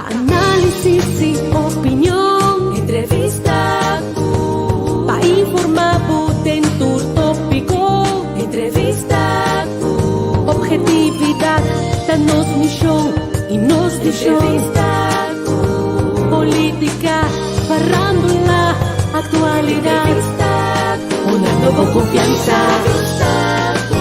Pa análisis i opinion. Entrevista ku. Pa informá bo den tur tópiko. Entrevista ku. Obhetividat ta nos mishon i nos vishon. Entrevista ku. Polítika, farándula, aktualidat. Entrevista ku. Honrando bo konfiansa. Entrevista ku.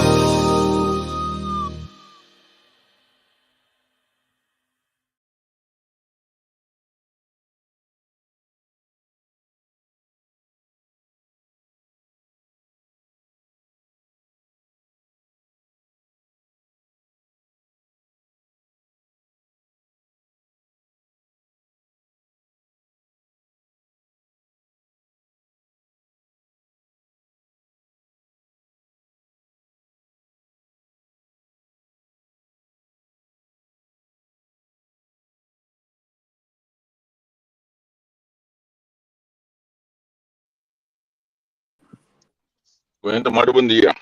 Cuenta Mario, buen dia.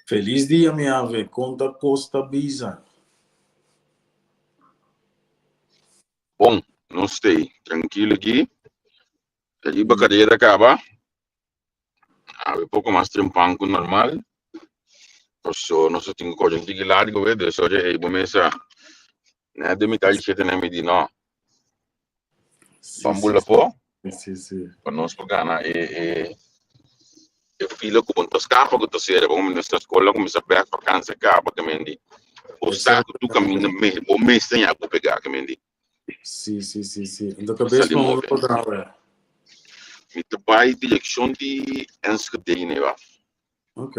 Feliz dia, mi ave. Conta Costa Bisa. Bon, nos stay tranquilo aquí. Riba carrera acaba. Awe poko mas trempan ku normal. Paso nos a tin ku kore un tiki largo we, dus ora ei bo mesa net den mitad di shete nan mi di no. Sí, Ban sí, bula po sí, sí. pa nos por gana e e e fila ku bo no ta skapa ku ta sera. Bo nuestra skol a kuminsá bèk vakansia kaba ke men di bo sa ku tur Exactamente. kaminda me bo mes ta ña ku pegá ke men di. Sí, sí, sí, sí. Anto Pa kabes sali pa un move. rodá we. Mi ta bai direkshon di Enschede ne waf. Ok.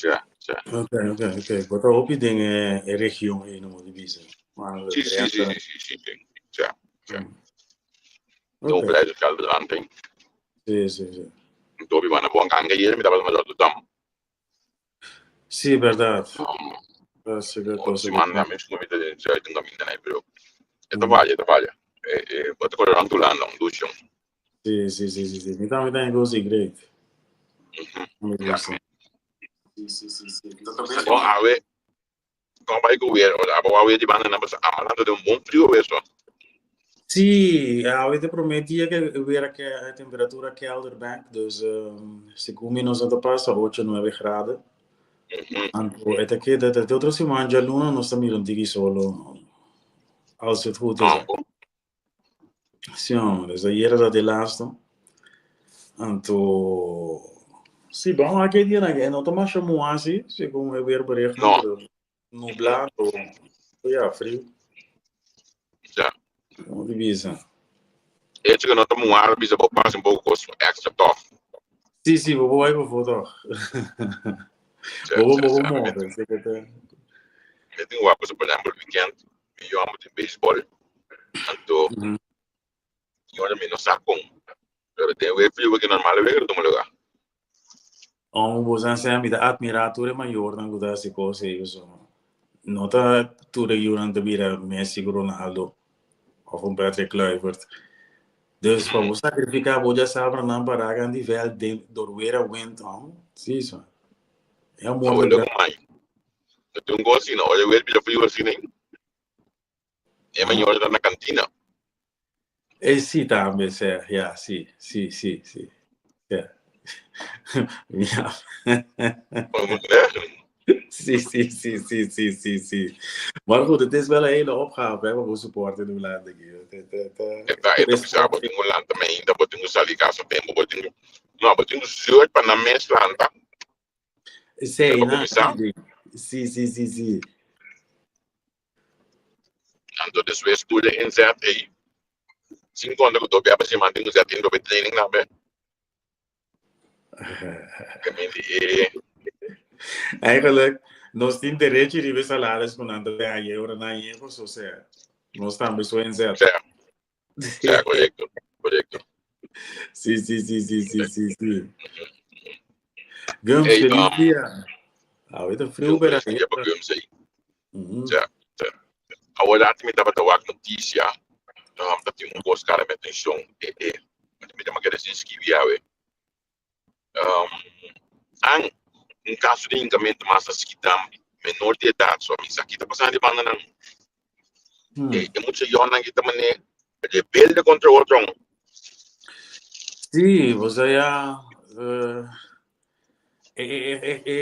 Ja, ja. Ok, ok, ok. Bo ta hopi den e, e region ei no di bisa. Maar Sí, sí, sí, Drenthe. sí, sí, sí. Ja, ja. Mm. No Ok. blij Gelderland hein. Sí, sí, sí. Dobi wana bon ganga hier mi tabata na Rotterdam. Sí, verdad. Um, Dat is zeker otro cosa siman na que. mes mi ta den Zuid un caminda na pero e ta Mm. falla, e ta falla. Eh, eh, bo ta corre rond Hulanda, un douche. Sí, sí, sí, sí, sí. Mi tambe ta gozi great. Mi Ja. gusta. Sí, sí, sí, sí. Anto kabes Bon, pa awe, kon bai ku weer, ora abo awe di banda na basa amalando de un bon frio weer so. Sí, awe te promé dia que weer que a temperatura kelder bek, dus segun mi nos a ta pasa 8, 9 graden. Anto e ta keda te otro siman djaluna nos ta mira un tiki solo als het goed is. Ambo. Sí, hombre, dus ayera ta de laatste. Anto sí, bon, aquel dia na no ta masha muha sí, segun e weerberichten, No. pero nublado, ja, frio. Ja. Como te bisa? Hecho que no ta muha bisa bo pasa un poco cos extra toch. Sí, sí, bo bai pafó toch. Ja, Bo ja, bo ja. move, zeker te. Mi tin wak por ehempel weekend mi yu amo tin baseball. Anto mi mi no sa kon. Pero den weer frio que normal weer tuma lugar. Oh, bo san sa mi ta admira tur e mayornan ku ta hasi kos ei so. No ta tur e yunan ta bira Messi ku Ronaldo of un Patrick Kluivert. Dus pa bo sacrifica bo djasabra nan pa raga di veld den door weer a wind hom. Sí so. E amor Awe ta loko grandi. mai. No tin un kos asina, ora weer bira frio asina e mayor ta na kantina. Eh sí tambe, seh. Ja, sí, sí, sí, sí. Ja. Ja. Sí, sí, sí, sí, sí, sí, sí. Maar goed, het is wel een hele opgave, hè, voor support in Hulanda. E ta e ta bisa bo tin ku lanta mainta, bo tin ku sali kas na tempu, bo tin ku no, bo tin ku zùrt pa nan mes lanta. Sí, Pa na, kuminsá. sí, sí, sí, sí. Anto despues tur e inzet ei, sin konta ku tur bia pa siman tin ku zet in dobe training tambe. Ke mi di e Eigenlijk, nos tin derecho riba e salaris ku nan ta den aye ora nan yega, so sea, nos tambe so inzet. Sea, sea, korekto, korekto. Sí, sí, sí, sí, sí, sí, sí. Gums, Hey, feliz dia. Awe ta frio Yo pero feliz dia pa Gums ei. Ja. Sea, sea. Awor mi tabata wak notisia, ta tin un kos kara mi atenshon, e e, mi ta kere sin skibi awe. An un kaso di hinkamentu mas a skita menor di edat, so mi sa ki ta pasando di banda nan. E mucha yònnan aki ta manera rebelde kontra otro. Sí, bo sa ya e e e e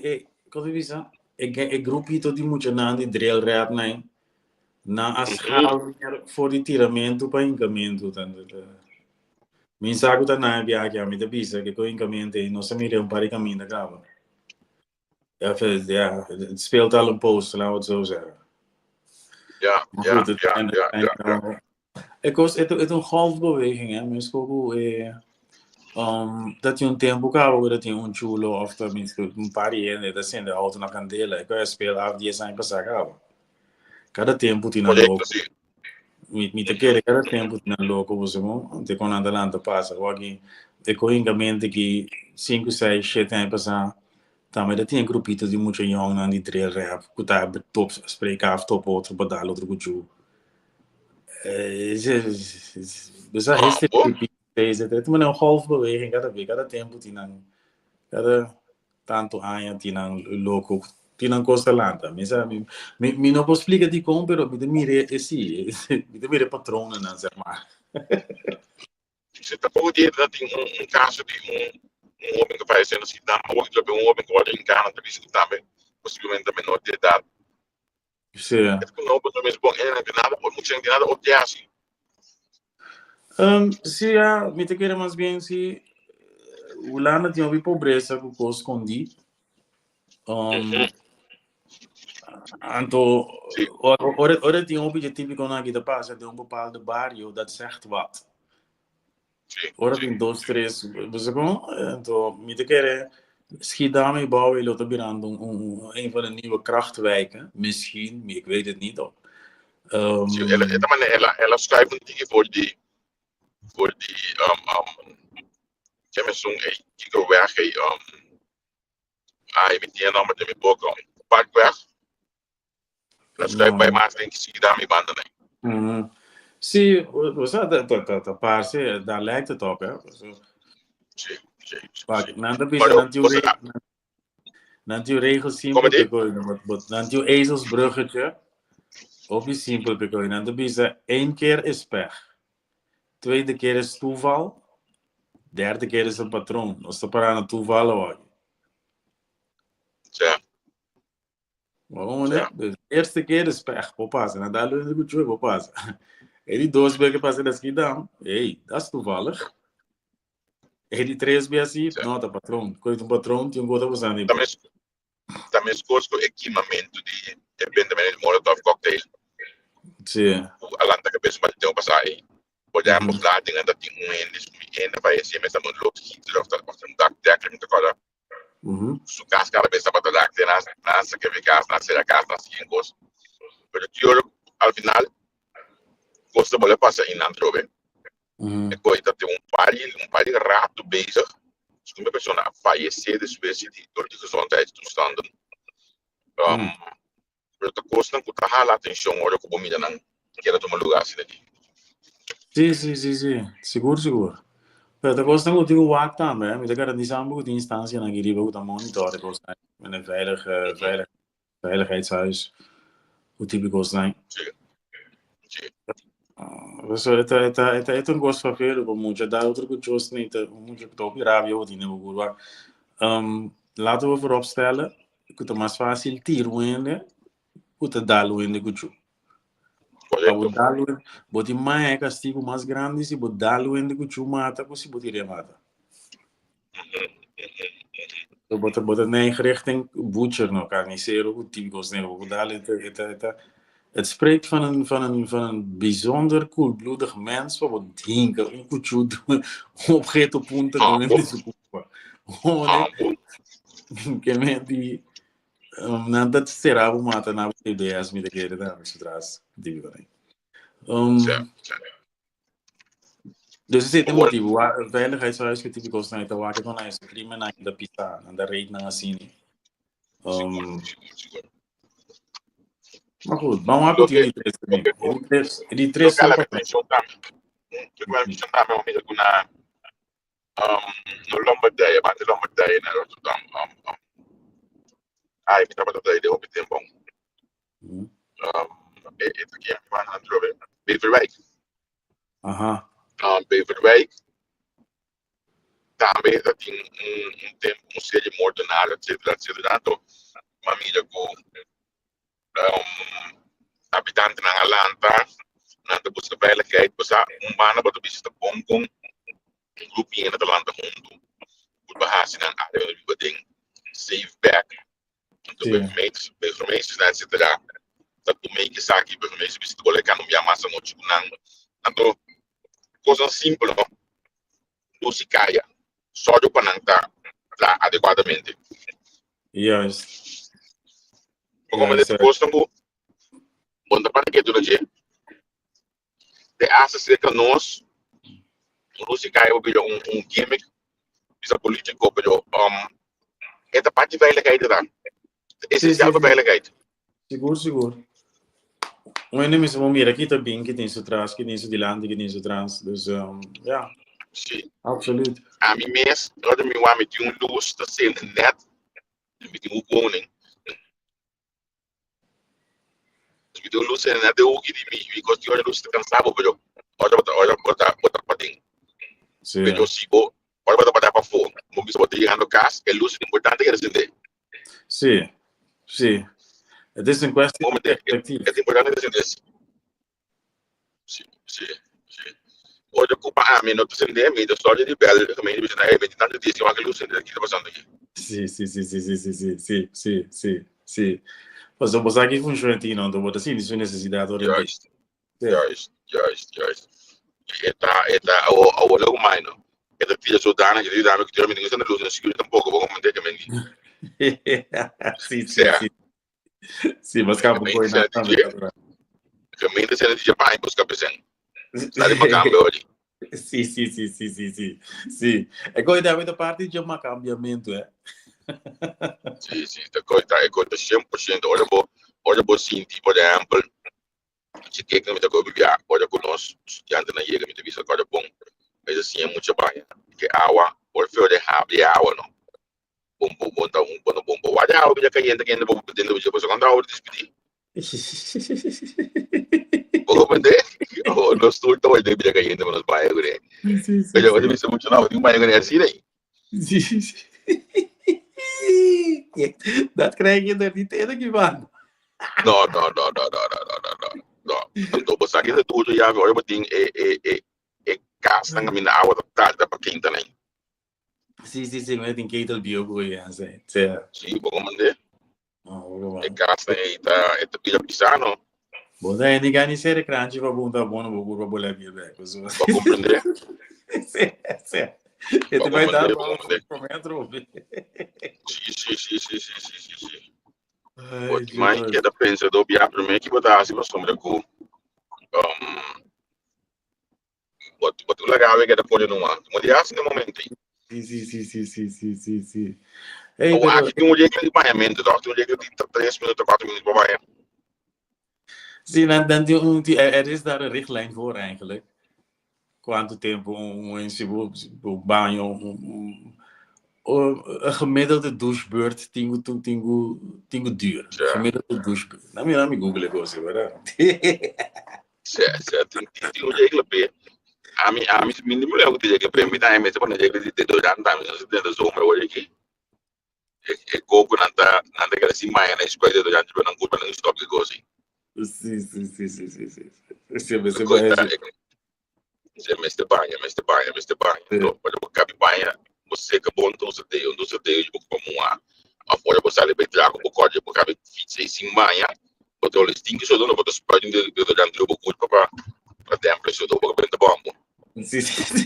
e kon ta bisa e e grupito di muchanan di drill rap nan nan a schaal meer for di tiramentu pa hinkamentu tantu ta mi sa ku ta nan e biaha aki mi ta bisa ke ku hinkamentu ei nos a mira un par di kaminda kaba. Ja, ja, het speelt al een post, laten we het zo zeggen. Maar goed, het zijn, het zijn, e kos, het, het een golfbeweging, hè. Mensen ook, dat je een tempo kaba, dat je un chulo of tenminste un par di hende ta sende auto na kandela. E kos speel af 10 aña pasá kaba. Kada tempu tin nan Correcto, loko. sí. Mi ta kere kada tempu tin nan loko, bo sa bon? Te kon nan ta lanta pasa. Awor aki e kohinkamente ki sinku, seis, shete aña pasá tambe ta tin e grupito di mucha yòngnan di drill rap ku ta top spreek af top otro pa dal otro kuchu. Bo sa Ah, bo? history, ta manera un golfbeweging kada be, kada tempu tin nan kada Tantu aña tin nan loko, tin nan kos ta lanta. Mi sa, mi, mi, mi no por splika dikon, pero mi ta mira e si, mi ta mira e patronnan, zeg maar. Si ta poko dia ta tin un, un kaso di un, un hoben ku fayesé na Schiedam, awor ki trobe un hoben ku wòrdu hinká nan ta bisa ku tambe posiblemente ta menor di edat. Sí. Es ku no por mes bon hende nan nada, mucha hende nada otro hasi. Sí, ja, mi ta kere mas bien si Hulanda tin hopi pobresa ku kos skondí. Anto, ora, ora tin hopi dje típikonan aki ta pasa den un bepaalde bario, dat zegt wat. Ora tin dos, tres, bo sa kon? Anto, mi ta kere Schiedam i Bouw lo ta birando un, un, een van de nieuwe krachtwijken. Misschien, ik weet het niet. Sí, e ta manera el a schuif un tiki for di for di ke mesun ei kiko weg ei ai mi tin e nomber den mi boka Parkweg. El a schuif bai mas den Schiedam i banda nei. Sí, o sea, ta parce, daar lijkt het op, hè. Sí, sí, sí. Pak, nan ta bisa, nan tin Nan tin un regel simpel Kom pe koe, nan tin un ezelsbruggetje, hopi simpel pe koe. Nan ta bisa, één keer is pech, tweede keer is toeval, derde keer is een patroon. Nos ta para na toeval awor. Waarom ne? De eerste keer is pech, por pasa. Na dalo in de kuchu, por pasa. E di dos bes que pasa na Schiedam, hey, dat is toevallig. E di tres bes así, no, ta patroon. Koe un patroon, tin un gota pasando Ta mes, ta meskos ku e kimamentu di e bendamentu di Molotov cocktail. Sí. Ku a lanta kabes un bati tempu pasá ei. Por ehempel, Vlaardingen ta tin un hende, su hende fayesé mes ta un loodgieter of ta un dakdekker, mi ta kòrda. Su kas kada bes tabata dak te nan nan sakrifiká, nan sera kas, nan hasi kos. Pero ki ora al final kos ta bolbe pasa einan atrobe. E koi ta tin un par di un par di rato bezig. Su un persona a fayesé despues di dor di gezondheidstoestanden. Pero ta kosnan ku ta hala atenshon ora ku bo mira nan keda tuma lugá asina di. Sí, sí, sí, sí. Sigur, sigur. Pero ta kosnan ku tin ku wak tambe, eh. Mi ta garantisá bo ku tin instansianan aki riba ku ta monitor e kosnan. Mene veilig, veilig, veiligheidshuis, ku tipo di kosnan. Sí. Sí. Eso e ta, e ta, e ta, e ta un kos vervelend pa mucha. Da otro ku chos ni ta mucha ku ta hopi rabia bo tin den bo kurpa. Laten we vooropstellen ku ta mas fásil tira un hende ku ta dal un hende ku chu. Pa bo dal un hende, bo tin maña e kastigu mas grandi si bo dal un hende ku chu mata ku si bo tir'é mata. Bo ta, bo ta neig richting butcher no, carnicero ku tipo kos bo dal e ta, e ta, e ta, het spreekt van een, van een, van een bijzonder koelbloedig mens pa bo hinka un kuchu objeto punta den hende su kurpa. Ke men di nan ta sera bo mata na bo TBS mi ta kere tambe su tras típico nei. Dus esei ta e motibu. Veiligheidshuis ku típico nan ta wak kon nan krimennan ta pisa nan ta rate nan asina. Maar goed, ban wak ku tin di tres tambe. E di tres Loke a la atenshon tambe, loke a la atenshon tambe mi mira ku na no Lombardije, banda Lombardije na Rotterdam. Ai, mi tabata ei den hopi tempu. E ta ki banda. Beverwijk. Aha. Beverwijk tambe ta tin un tempu un serie mortonan etcetera etcetera anto mi a mira ku habitantenan a lanta nan ta buska veiligheid pasá un banda bo ta bisa ta bon kon un grupo hende ta lanta huntu por pa hasi nan área unda biba den safe bek anto burgemeesters etcetera ta tuma esaki burgemeester bisa ta bolbe kambia mas anochi ku nan anto kosnan simpel no lus i kaya sòrgo pa nan ta traha adekuadamente. Juist. Bo komprende Juist. kosnan ku bo no ta para ketu na dje. Te hasta serka nos lus i kaya bo bira un un gimmick bisa politiko pero um e ta parti veiligheid ta. Ta Sí, sí, esensial pa sí. veiligheid. Sigur, sigur. Un hende mismo mira ki ta bin, ki tin su tras, ki tin su dilanti, ki tin su tras. Dus, um, ja, Sí. absoluut. Ami mes, ora mi wak mi tin un lus ta sende net, mi tin un woning. Mi tin un lus sende net den hoeki di mi, because tin ora lus ta kansa bo, pero ora bo ta, ora bo ta, bo ta paden. Sí. Pero si bo, ora bo ta bata pafó, bo bisa bo ta yegando kas, e lus ta importante keda sende. Sí, sí. Het is een kwestie van Moment, het perspectief. het importante ta sende. Sí, sí, sí. Ora ku pa ami no ta sende, mi ta stòrti di bèl gemeente bisa nan, hey, mi tin tantu dia sin wak e lus sende, ki ta pasando aki? Sí, sí, sí, sí, sí, sí, sí, sí, sí, sí, sí. Pasobra bo sa ki funshon e tin, no? Anto bo ta sinti su nesesidat ora e bin. Juist, Sí. juist, juist, juist. E ta, e ta, awo, awo loku mai no. E ta tira zodanig, e ta yuda mi ku tira mi tin ku sende lus, no sigur tampoko, bo komprende ke men di. Sí, sí, Sea. sí. Sí, mas cabo Gemeente koi na sende tambe dje, natural. gemeente sende dje pa busca pesen. Sali makambe ori. Sí, sí, sí, sí, sí, sí. Sí. E koi tambe ta parte dje makambiamento, eh. Sí, sí, ta koi ta, e koi ta 100%. Ora bo, ora bo sinti, por ehempel, si kek mi ta koi bibia, ora ku nos studiantenan yega mi ta bisa kòrda bon, mi ta siña mucha baña ke awa, por feo den habri awa no. Bon bon bon ta un bon bon bon wak awa bira kayente kayente bo bo dentro bo sa konta awa dispidi. Bo comprende? Oh, nos tur ta wak bira kayente pa nos baña kuné. Sí, sí, Pero sí. bo bisa mucho no, tin baña kuné asina. Sí, sí. Dat krijg je er niet in, man. No, no, no, no, no, no, no, no, no. No. Anto bo sa ki ta duro ya ora bo tin e e e e kasnan kaminda awa ta tarda pa keinta nan. Sí, sí, sí, mi tin ketel bio ku ya, sí. Sí. Sí, bo komandé. Oh, E kasnan ei ta e ta bira pisá no. Bo ta ni gani sere kranchi pa bunta bono bo kurpa bo la bier bek. Bo komprendé? Sí, sí. E Bo te vai dar komprendé, bo komprendé. metro. Sí, sí, sí, sí, sí, sí, sí, sí. Ai, Bo mai Dios. keda pensa do bia primer ki bo ta hasi pasobra ku um, Bo bo ta laga awe keda pone numa. Mo di hasi na momento ei. Sí, sí, sí, sí, sí, sí, sí, sí. Hey, Awor pero aki tin un regla di bañamento, toch? Tin un regla di 3 minuto, 4 minuto pa baña. Sí, dan, dan tin un, er, er is daar een richtlijn voor eigenlijk. Cuánto tempo un, un, si bo, bo baño, un, un, een gemiddelde douchebeurt tin ku, tin ku, tin ku duur. Ja. Gemiddelde douchebeurt. Nou, mi google ik ook, verdad? Sè, sè, tin, tin, tin un regla p'e. Ami, ami, mi no leu ku tin regla p'e. Mi tambe mester pone regla di deodorant tambe. Si den de zomer word aki, e, e koko nan ta, nan ta keda sin baña, nan spuit deodorant riba nan kurpa, nan stop ki kos ei. Sí, sí, sí, sí, sí, sí. Sí, me se Koi ta, parece. e, se mester baña, mester baña, mester baña. Sí. Anto, ora bo kabi baña, bo seka bon, ta usa deo, no usa deo, bo pa muha. Of ora bo sali bai traha ku bo kòrda, bo kabi fitsa ei sin baña, Bo ta ol stinki so no bo ta spuit un deodorante riba bo kurpa pa pa templa so bo ka benta bombo. Sí, sí, sí.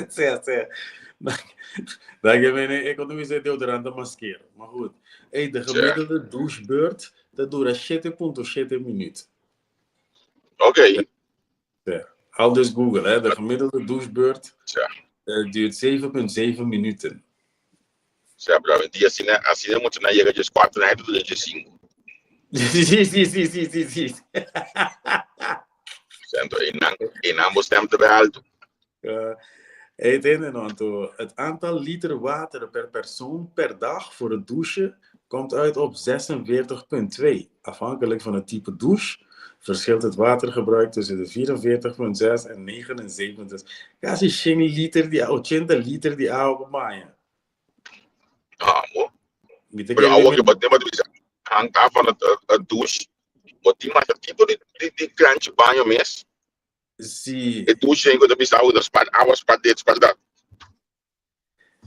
Sí, sí. Dat je mene, ik kon niet deodorante maskeren. Maar goed. Hey, de gemiddelde douchebeurt, dat dura 7,7 minuut. Oké. Okay. Ja. Al dus Google, hè. De gemiddelde douchebeurt Ja. duurt 7,7 minuten. Sea, pero awendia asina, asina muchanan yega djes kuater nan ta dura djes sinku. Sí, sí, sí, sí, sí, sí. Sea, anto einan, einan bo stem ta bai alto. Uh, hey, tende no, anto, het aantal liter water per persoon per dag voor het douchen komt uit op 46,2, afhankelijk van het type douche. Verschilt het watergebruik tussen de 44,6 en 79. Kasi 100 liter di 80 liter di awa pa baña. Amo. Mi ta Pero kere awor mi ke bo tema bisa hangt af van het douche. Bo tin masha tipo di kranchi baño mes. Si. E douche ei ku ta bisa awa ta spat awa, spat dit, spat dat.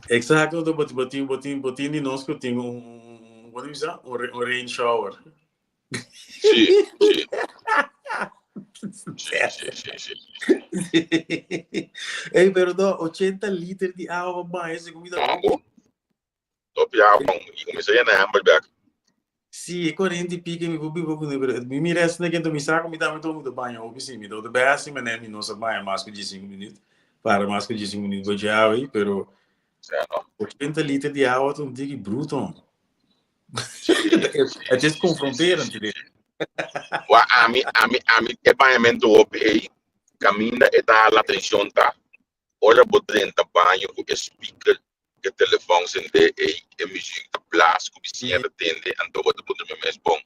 Exacto, bo bo tin bo tin bo tin di nos ku tin un un un bisa un un rain shower. Si, si. Si, si, si, si. Ey, pero no, 80 liter di awa pa baña, segun mi ta Amo. Topi awa i kuminsá yena hèmber bèk. Si, e 40 i piko mi por biba kuné, pero mi mira esnan kende mi sa ku mi tambe tok mi ta baña hopi si, mi ta ota bes si manera mi no sa baña mas ku diesinku minüt, para mas ku diesinku minüt bo dje awe, pero 80 liter di awa ta un tiki bruto. Het is confronterend idee. Wa ami, ami, ami e bañamentu hopi ei, kaminda e ta hala atenshon ta Ora bo drenta baño ku e speaker ku e telefòn sendé ei e muzik ta blas ku bisiña ta tende anto bo ta puntra mi mes bon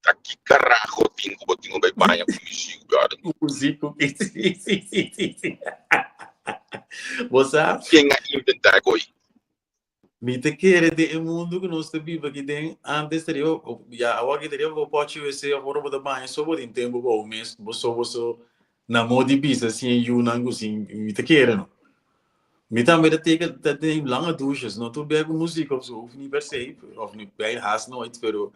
ta ki karaho tin ku bo tin ku bai baña ku muzik brother. Ku muzik ku sí sí sí sí sí bo sa. Ken a inventá e koi? Mi ta kere den e mundu ku nos ta biba aki den, antes ta riba, ya awor aki ta riba bo pochi wc of ora bo ta baña so bo tin tempu pa bo mes, bo so bo so na mo di bisa sin e yunan ku sin, mi ta kere no. Mi tambe ta teke ta den lange douches, no tur bia ku muzik of so, hoef ni per se, of ni bij haast nooit, pero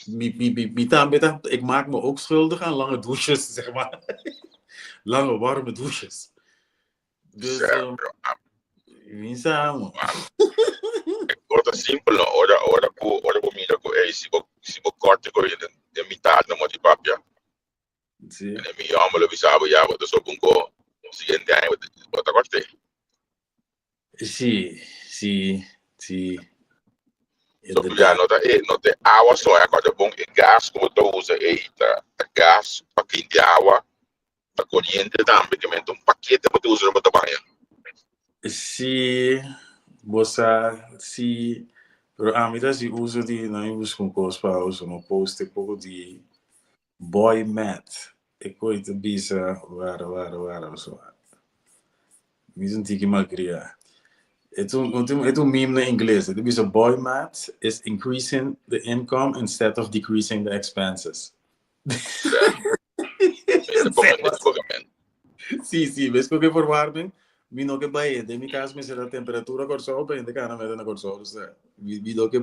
mi mi mi mi tambe ta, ik maak me ook schuldig aan lange douches, zeg maar. Lange warme douches. Dus, Sero, mi sa, mo. Ora ta simpel, no? Ora, ora ku, ora bo mira ku, ey, si bo, si bo korte ku den, den mitad na moti papia. Sí. En mi homber lo bisa bo, ya, bo ta so bunko, siguiente aña bo ta, bo ta korte. Sí, sí, sí. So, ya, no ta e, no ta e awa so, ya, korte bon e gas ku bo ta usa, ey, ta, ta gas pa kinte awa. Ta coriente tambe ke men ta un pakete bo ta usa ora bo ta baña. Sí, bo sa sí, pero ami ta hasi uso di, no mi buska un kos pa usa, mi post e poko di boy mat, e koi ta bisa wara wara wara so mi ta un tiki malkriá. E ta un e ta un meme na ingles, e ta bisa boy mat is increasing the income instead of decreasing the expenses. Sí, sí, ves ku ke verwarming, mi no ke bai den mi kas mester ta temperatura Kòrsou pa hende kana mete na Kòrsou, dus mi no ke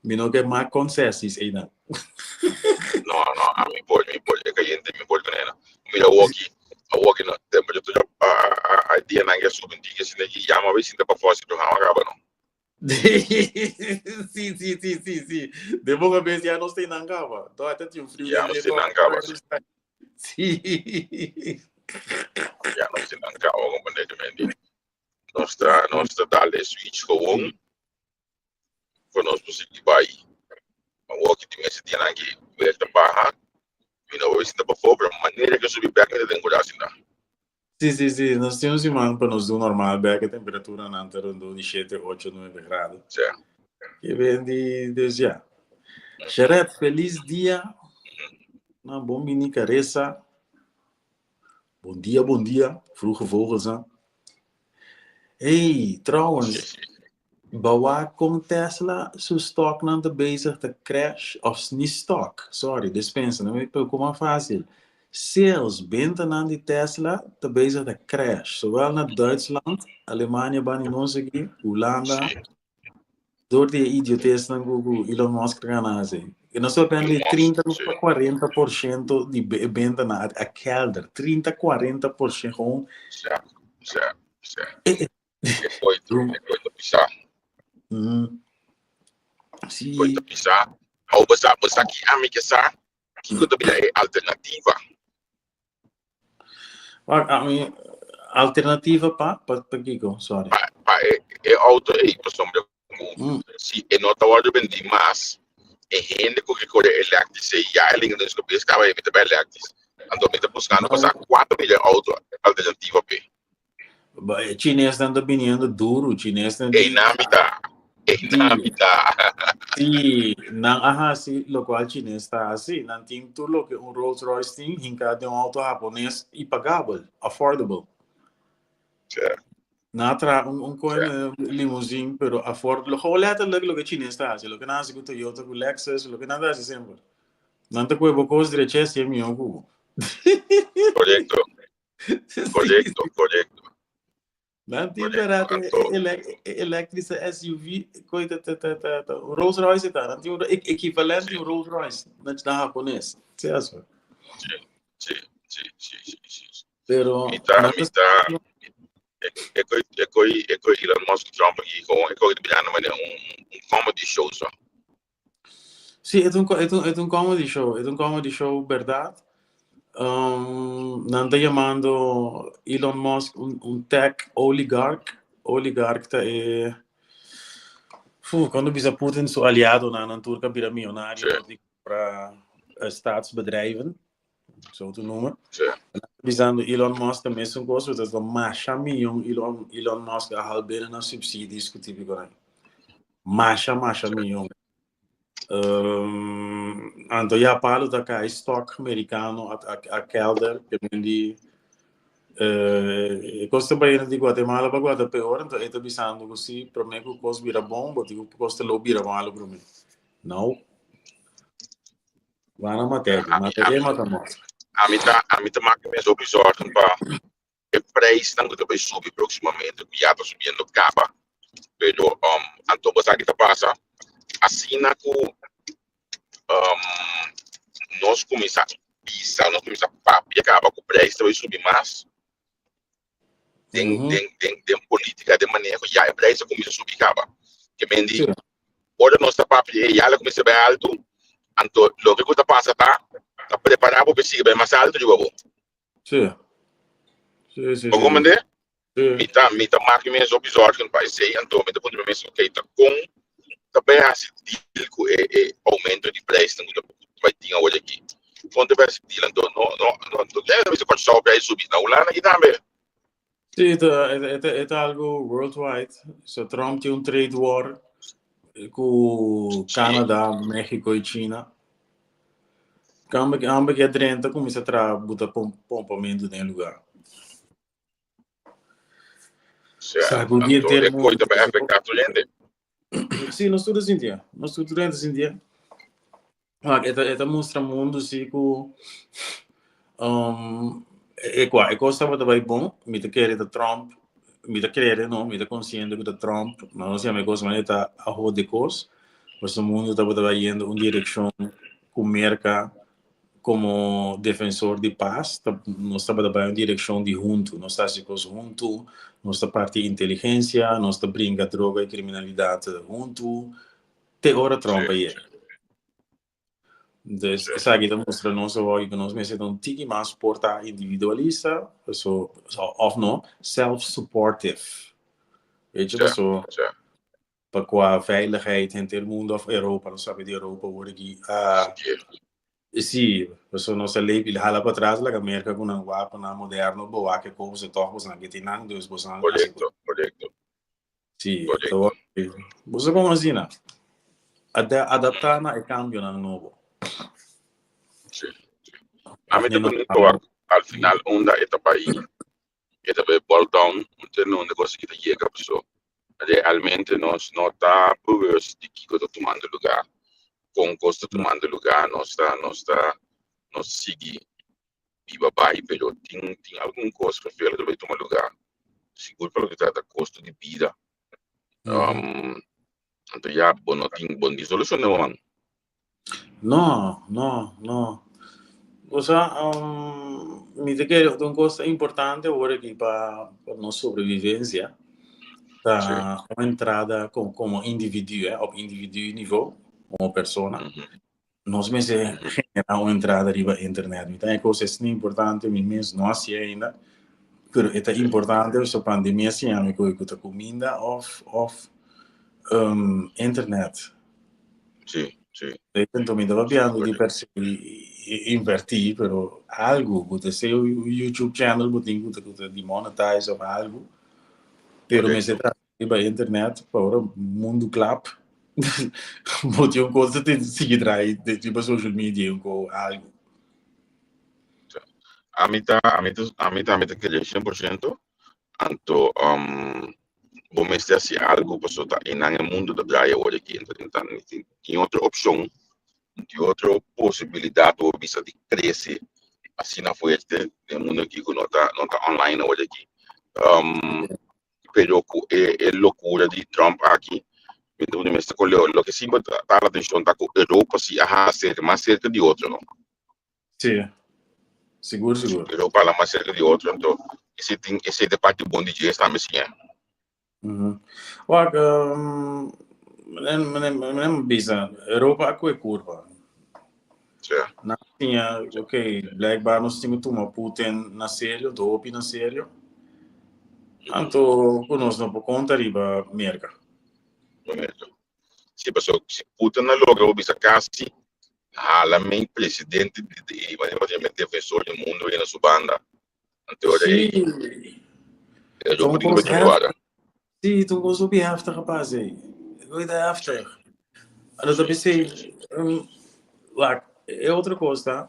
mi no ke mak konsesies einan. No, no, ami por, mi por, e kayente mi por kuné no. Mira awoki, awoki no, temperatura a a a dianan ke a subi un tiki asina ki yama bai sinta pafó si programa kaba no. Sí, sí, sí, sí, sí. De boca vez ya no estoy en Angaba. Todavía te un frío. Ya no estoy en Angaba. Sí. Ya no estoy en Angaba, completamente. Nos ta, nos ta dale switch gewoon. Voor nos positi bai. Awor ki tin ese dianan ki weer ta baha. Mi no voy sinta pafó, pero manera que subi bek mi ta den kurasin da. Sí, sí, sí. Nos tin un siman pa nos do normal bek e temperaturanan ta rondó di shete, ocho, nuebe grado. Sí. Ke ben di, dus ya. Sharet, felis dia. Na bon bini Caressa. Bon dia, bon dia. Vroege vogels, hè. Hey, trouwens, Sí, sí. Bo wak kon Tesla su stocknan ta bezig ta crash, of ni stock, sorry, despensa, no mi por fácil. Sales, bentanan di Tesla ta bezig ta crash, zowel na Duitsland, Alemania bani nos aki, Hulanda, door di e idiotesnan ku ku Elon Musk ta gana hasi. E nos ta papia di 30 pa 40% di e bentanan a kelder, 30, 40% gewoon. Sa, sa, sa. E koi, e koi ta pisá. Sí. Koi ta pisá. Hou bo sa, bo sa ki ami ke sa, kiko ta bira e alternativa? Wak, ami, alternativa pa, pa, pa kiko? Sorry. Pa, pa e, e auto ei, pasobra ku si e no ta wòrdu bendí mas, e hende ku ke kore eléktris ei ya e linga den su kabes kaba ei mi ta bai eléktris. Anto mi ta buskando pa sa kua ta bira e auto alternativa p'e. E chinesnan ta biniendo duru, chinesnan Einan mi ta. Einan mi ta. Sí, nan a hasi lokual chines ta hasi. Nan tin tur loke un Rolls Royce tin hinká den un outo hapones i pagabel, affordable. Nan a traha un koe limousine pero affordable. Gewoon letterlijk loke chines ta hasi. Loke nan hasi ku Toyota, ku Lexus, loke nan ta hasi semper. Nan ta koe bo kos drecha si e mihó ku bo. Korekto. Korekto, korekto. Nan tin barato e elektrische SUV koi ta ta ta ta ta un Rolls Royce ta. Nan tin un ekivalent di un Rolls Royce na na hapones. Sí aso. Sí, sí, sí, sí, sí, sí. Pero Mi ta, mi ta e koi e koi e koi Elon Musk Trump aki gewoon e koi ta birando manera un un comedy show so. Sí, e ta un e ta un e ta un comedy show, e ta un comedy show berdad. Um, nan ta yamando Elon Musk un, un tech oligarch. Oligarch ta e Fu, cuando bisa Putin su aliadonan nan tur ka bira millonario Sí. dor di compra eh, staatsbedrijven. Zo te noemen. Sí. Bisando Elon Musk ta mesun kos, pero ta masha miyon Elon, Elon Musk a haal binnen na subsidies ku típiko nan. Masha, masha miyon. Um, anto ya palo ta kai stock americano a, a, a kelder, ke men di eh, e kos ta bayendo di Guatemala pa Guatapeor, anto e ta bisando ku si prome ku kos bira bon, bo tin ku kos ta lo bira malo prome. Nou, Wana mat'é, mata e mata nos. Ami ta, ami ta maka mes hopi zorgen pa e prijsnan ku ta bai subi próximamente, ku ya ta subiendo kaba. Pero um, anto bo sa ki ta pasa? Asina ku um, nos kuminsá bisa, nos kuminsá papia kaba ku prijs ta bai subi mas, den, mm -hmm. den, den, den política, den maneho, ya e prijs a kuminsá subi kaba. Ke men di, sí. Ora nos ta papia e ya la kuminsá bai alto, anto loke ku ta pasa ta, ta prepará bo pa sigui bai mas alto riba bo. Sí. Sí, sí, Bo sí. komprendé? Sí. Mi ta, mi ta maki mes hopi zorgen pa esei, anto mi ta puntra mi mes, ok, ta kon ta bai hasi deal ku e, e aumento di prijsnan ku ta bai tin awor aki? Kon ta bai hasi deal? Anto no, no, no, no debe bisa Kòrsou prijs subi, na Hulanda aki tambe. Sí, ta, e ta, e ta algo worldwide. So Trump tin un trade war ku Canada, Mexico i China. Kambe ambe ke drenta kuminsá traha buta pompamentu den e lugá. Sa, anto e koi ta bai afektá tur hende. Sí, nos tur ta sintié. Nos tur ta sintié. Maar e ta, e ta mustra mundu si ku um, e kwa, e kos tabata bai bon, mi ta kere ta Trump, mi ta kere no, mi ta konsiente ku ta Trump, ma no siame kos, ma e ta a hode kos, pasobra mundu tabata bai yendo un direkshon ku Merka komo defensor di pas, ta, nos tabata bai un direkshon di huntu, nos ta hasi kos huntu, nos ta parti inteligensia, nos ta bringa droga i kriminalidat huntu, te ora Trump a yega. Dus esaki ta mustra nos awor ku nos mester ta un tiki mas por ta individualista, so, of no, self-supportive. Weet je, paso pa kua veiligheid henter mundo of Europa, nos sabi di Europa awor aki, ah, sí, paso nos a lepi hala pa atras laga Merka ku nan wapennan moderno bo wak e kos e tòg bosan ke tin nan, dus bosan hasi Korekto, korekto. Sí, Korekto. Boso kon asina? Adaptá na e kambionan nobo. Sí. Ami ta pregunta wak, al final unda e ta bai, e ta bai bol down, te na unda kos aki ta yega, paso realmente nos no ta bewust di kiko ta tumando lugá, kon kos ta tumando lugá, nos ta, nos ta, nos sigui biba bai, pero tin tin algun kos vervelend ta bai tuma lugá, sigur pa loke trata kosto di bida. Um, anto ya, bo no tin, bo no tin solushon den bo man. No, no, no. Osea, um, mi ta kere un kos ta importante awor aki pa pa nos sobrevivencia ta Sí. un entrada como, como individuo, eh, op individuo nivel, como persona. Nos mester genera un entrada riba internet. Mi ta e kos esna importante, mi mes no hasié ainda, pero e ta importante pasobra pandemia siña mi ku ta kuminda òf òf internet. Sí, sí. Enton mi ta papiando di per se invertí, pero algu ku ta sea un YouTube channel bo tin ku ta ku ta di monetize òf algu, pero mester ta. Riba internet pa ora mundu klap bo tin un kos ta sigui draai riba social media un ko algu. Ami ta ami ta ami tambe ta kere 100% anto bo mester hasi algu pasobra ta einan e mundu ta draai awor aki anto tin otro opshon tin otro posibilidat bo bisa di krese asina fuerte den mundu aki ku no ta no ta online awor aki. Pero ku e e lokura di Trump aki mi ta pone mester ku loke si bo ta hala atenshon ta ku Europa si a hala serka mas serka di otro no. Si, sigur sigur. Europa hala mas serka di otro anto esei tin esei ta e parti bon di dje tambe si. Wak, menen bisa, Europa a kue kurpa. Nan siña, ok, blijkbaar nos tin ku tuma Putin na serio, hopi na serio. Anto ku nos no por konta riba Merka. Merka. Si, pasobra si Putin a logra bo bisa kasi hala mei presidente di, defensor di mundu ei na su banda. Anto ora ei, e loco di loco wara. Sí, ta un cos hopi heftig a pasa ei. Hopi ta heftig. Anto ta p'esei, wak, e otro cos ta,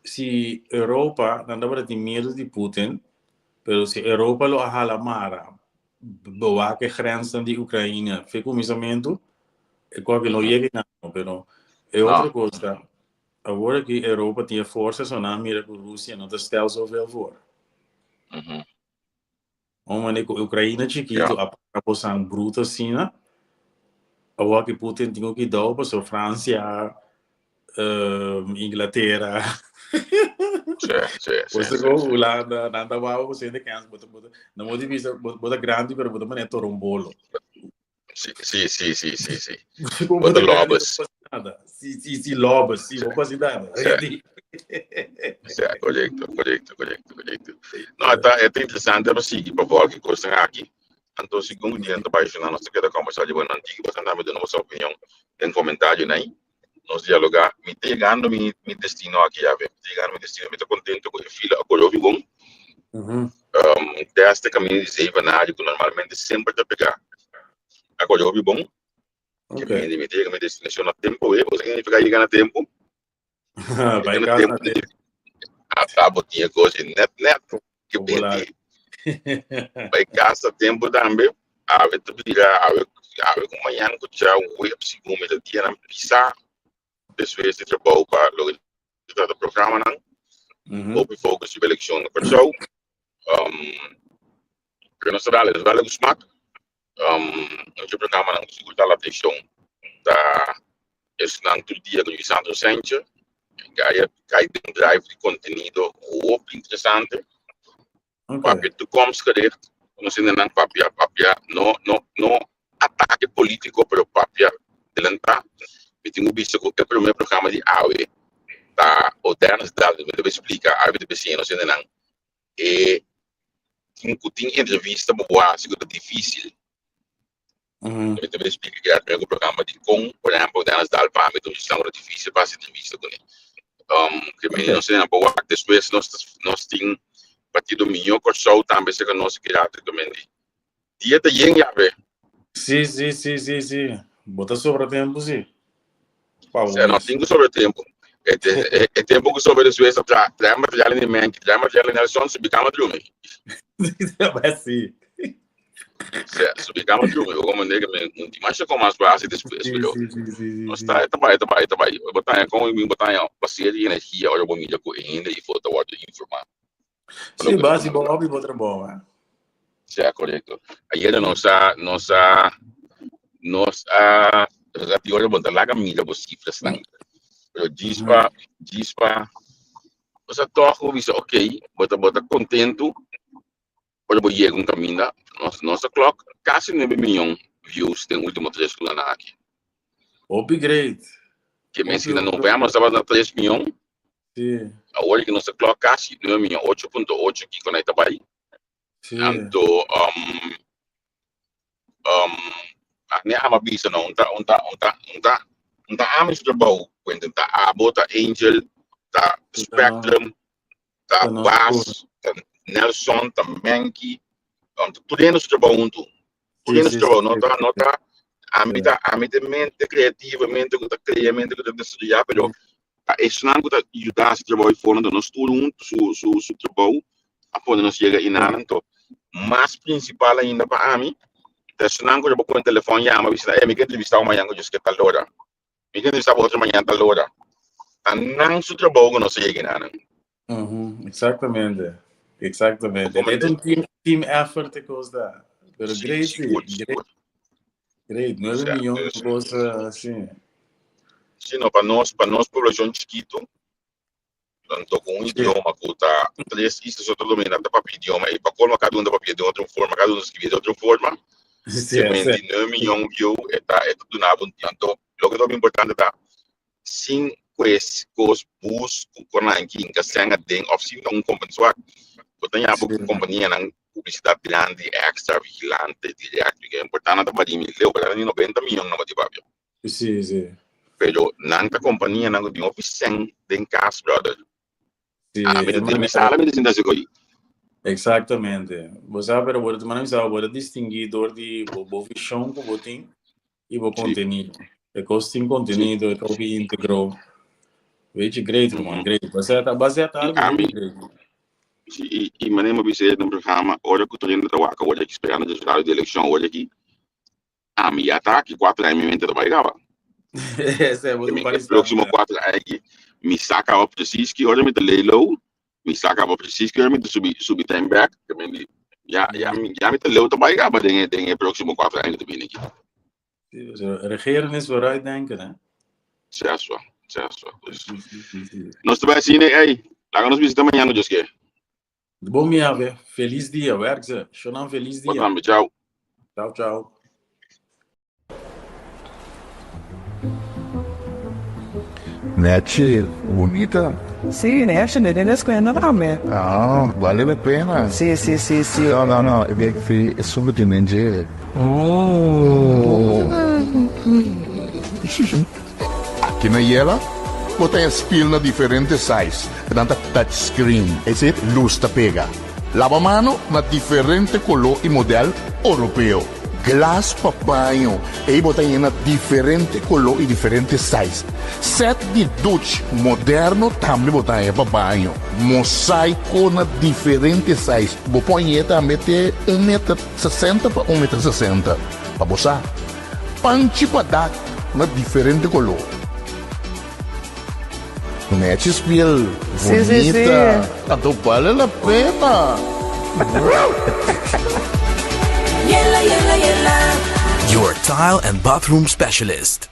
si Europa, nan tabata tin miedu di Putin, pero si Europa lo a hala mara, bewak e grensnan di Ukraina fe kuminsamentu, e kòke no yega einan, pero e otro cos ta, Awor aki Europa tin e forsa so nan a mira ku Rusia no ta stel zoveel voor. Un manera ku Ukraina chikitu a para bosan bruto asina, awor aki Putin tin ku kidou pasobra Francia, Inglatera, boso ku Hulanda nan ta wou boso hende kens bo ta bo ta nan bo ta bisa bo ta grandi pero bo ta manera torombolo. Sí, sí, sí, sí, sí, sí. Bo Bo ta ta grandi, lobes. bo pasa nada. Sí, sí, sí, lobes, sí, bo pasa nada. Sí. Sí, correcto, correcto, correcto, correcto. No, eta, eta interesante pa sigui pa volg e cosnan aki. Anto, segun dia ta bai nos ta keda conversa di bueno, antigua boso tambe duna boso opinion den comentario nai. Nos dialoga. Mi ta yegando mi, mi destino aki ya, ve. Mi ta yegando mi destino. Mi ta contento cu e fila a core hopi bon. Test e camino di Zevenaar cu normalmente semper ta pega. A core hopi bon. Ok. Mi, mi ta yega mi destinacion na tempo, ve. Bo sa significa yega na tempo? Bai Yega na cas tempo na tempo. Ata bo tin e cos net net. Ke Popular. beti. Bai cas na tempo tambe. Awe ta bira, awe, awe ku mañan ku dja web segun mi ta dianan pisa despues di trabou pa loke ta trata programanan. Hopi focus riba elekshon na Kòrsou. Pero nos ta dale, nos ta dale ku smak. Nos programanan ku sigur ta hala atenshon ta esnan tur dia ku Lisandro Sanchez. Gaya kai den drive di kontenido hopi interesante. Papia toekomstgericht, nos hendenan papia, papia, no, no, no atake politico, pero papia delantá. Mi tin ku bisa ku e promé programa di awe ta Odernes Dal, mi ta bai splika, awe mi ta bai siña nos hendenan e tin ku tin entrevista bo por hasi ku ta difísil. Mi ta bai splika ki e promé programa di kon, por ehèmpel, Odernes Dal pa mi ta un sitio difísil pa hasi entrevista kuné. Ke mi nos hendenan por wak despues nos nos tin Partido Mihó Kòrsou tambe serka nos ki rato ta mendi. Dia ta yen ya be. Sí, sí, sí, sí, sí. Bo ta sobra tempu, sí. Pa bo No mes. tin ku sobra tempu. E, e, e tempu ku sobra despues ta tra, trae material in menki, trae material in Nelson, subi kama drumi. Ba sí. Sea, subi kama drumi. Bo komo nega me un ti masha kon mas base despues, Sí, pero sí, sí, sí, sí, nos sí. ta, e ta bai, e ta bai, e ta bai. Bo ta kon mi bo ta baseer di energia ora bo mira ku e hende i fo ta wòrdu informá. Sí, basi bo hopi bo trabou, eh. Sí, correcto. Ayer nos a, nos a, nos a, nos a tiora bo ta laga mira bo cifras nan. Pero djispa, djispa, o sea, toch bo bisa, ok, bo ta, bo ta contento, ora bo yega un caminda, nos, nos a klok casi 9 miljoen views den ultimo 3 lunanan aki. Hopi great. Ke men si na november nos tabata na 3 miljoen. Sí. Awor ki nos ta klok kasi 9 miljoen, 8.8 kiko na e ta bai. Sí. Anto, um, um, ne ama bisa no, un ta, un ta, un ta, un ta, un ta ami su trabou, cuenta, ta abo, ta Angel, ta Spectrum, ta Bas, ta Nelson, ta Menki, um, ta tur hende su trabou huntu. Tur hende su trabou no ta no ta ami ta ami ta mente creativo mente ku ta krea mente ku ta desaroyá pero ta esnan ku ta yuda hasi trabou ei for nos tur huntu su su su trabou a pone nos yega einan anto mas principal ainda pa ami ta esnan ku bo pone telefòn yama bisa ey mi ke entrevistá bo mañan ku djis ke tal ora mi ke entrevistá bo otro mañan tal ora ta nan su trabou ku nos a yega einan. Exactamente, exactamente. Como E ta un team, team effort e kos da. Pero Sí, great, sí, sigur, great, sigur. great. Nueve Sea, miljoen dus, kos así. sí, no, pa nos, pa nos poblacion chiquito, tanto con un Sí. idioma cu ta tres islas otro domina ta papia idioma y pa colmo cada uno ta papia de otro forma, cada uno ta escribi de otro forma, Sí, que sí. 29 miljoen view e ta, e ta duna bo un tanto, loke ta importante ta sin pues kos bus ku konan kinka sèn aden òf sin ta un kompenswak bo ta ña bo Sí. kompanianan publisidat grandi extra vigilante direct mi ke importá nan ta bari mi leu pero ni 90 miyon nan bo tin papia Sí, sí. pero nan ta kompanianan ku tin hopi sèn den kas brother Sí, ami e ta den mi manera. sala mi ta sinta así ko'i Exactamente. Bo sa, pero bo ta manda mi sa, bo ta distinguí dor di bo, bo vision ku bo tin i bo sí kontenido. E kos tin sí kontenido, e kos bi íntegro. Weet je, great, man, mhm great. Basé ta i algo hopi ami great. Sí, i, i manera mi a bisa den programa, ora ku Torino ta wak awor aki esperando resultado di elekshon awor aki, ami ya ta aki kuater aña mi mente ta bai kaba. Ese, bo Mi, un e barista. próksimo kuater aña aki, mi sa kaba presis ki ora mi ta lay low, mi sa kaba presis ki ora mi ta subi, subi trein bèk, ke men di, ya, ya, mi, ya mi ta leu ta bai kaba den e, den e próksimo kuater aña ku ta bini aki. Sí, regeren is vooruit denken, hè? Seswa, seswa. Dus, Sí, sí, sí, sí. nos ta bai asina, ey, laga nos bisita mañana, Dios ke. Bon mi ave, feliz dia, werk ze. Shonan feliz Bo dia. tambe, chao. Chao, chao. Nechi, bunita. Sí, nechi, den escuela tambe. Ah, vale la pena. Sí, sí, sí, sí. No, no, no, e fi esun ku tin den dje. Oh. Aki na Yela, bo ta haña spil na diferente size, nan ta touch screen, esei lus ta pega. Laba mano na diferente koló i modèl oropeo. Glas pa baño, ei bo ta haña na diferente koló i diferente size. Sèt di duch moderno tambe bo ta haña pa baño. Mosaiko na diferente size, bo por hañ'é tambe te un meter sesenta pa un meter sesenta. Pa bo sa, panchi pa dak na diferente koló. Nechi spiel Sí, sí, sí. bunita, anto bale la pena. Yela, yela, yela. Your tile and bathroom specialist.